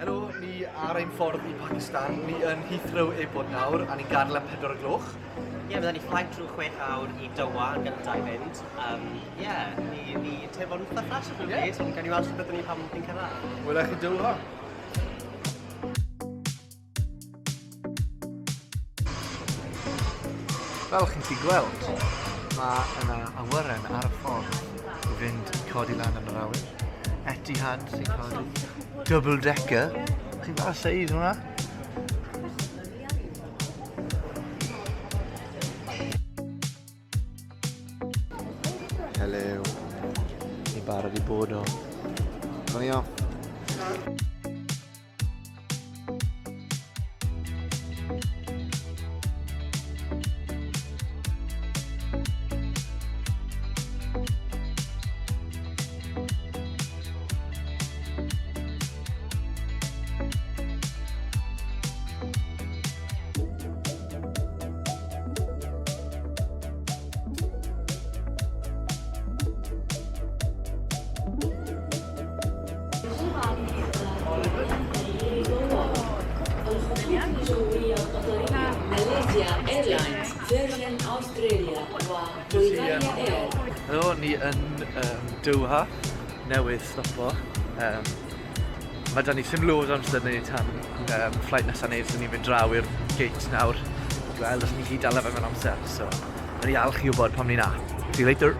Helo, ni ar ein ffordd i Pakistan. Ni yn Heathrow Airport nawr, a ni'n gadael am 4 o'r gloch. Ie, yeah, bydden ni flight drwy 6 awr i Doha yn gyntaf i fynd. Ie, yeah, ni teimlo'n eitha ffres ar hyn o bryd, so gawn ni weld sut byddwn ni pan ni'n cyrraedd. Wela chi Doha. Fel chi'n gallu gweld, mae yna awyren ar y ffordd i fynd i codi lan yn yr awyr. Etihad sy'n codi. Double decker. Chi'n gweld seis hwnna? Helo. Ni'n barod i bod o. Gawn ni off. Helo, ni yn um, Doha, newydd stopo. Um, mae da ni sim loads o amser ni tan um, flight nesaf ni, so ni'n mynd draw i'r gate nawr. Gweld os ni'n gallu dala fe mewn amser, so mae'n i alch i wybod pam ni'n na. See you later.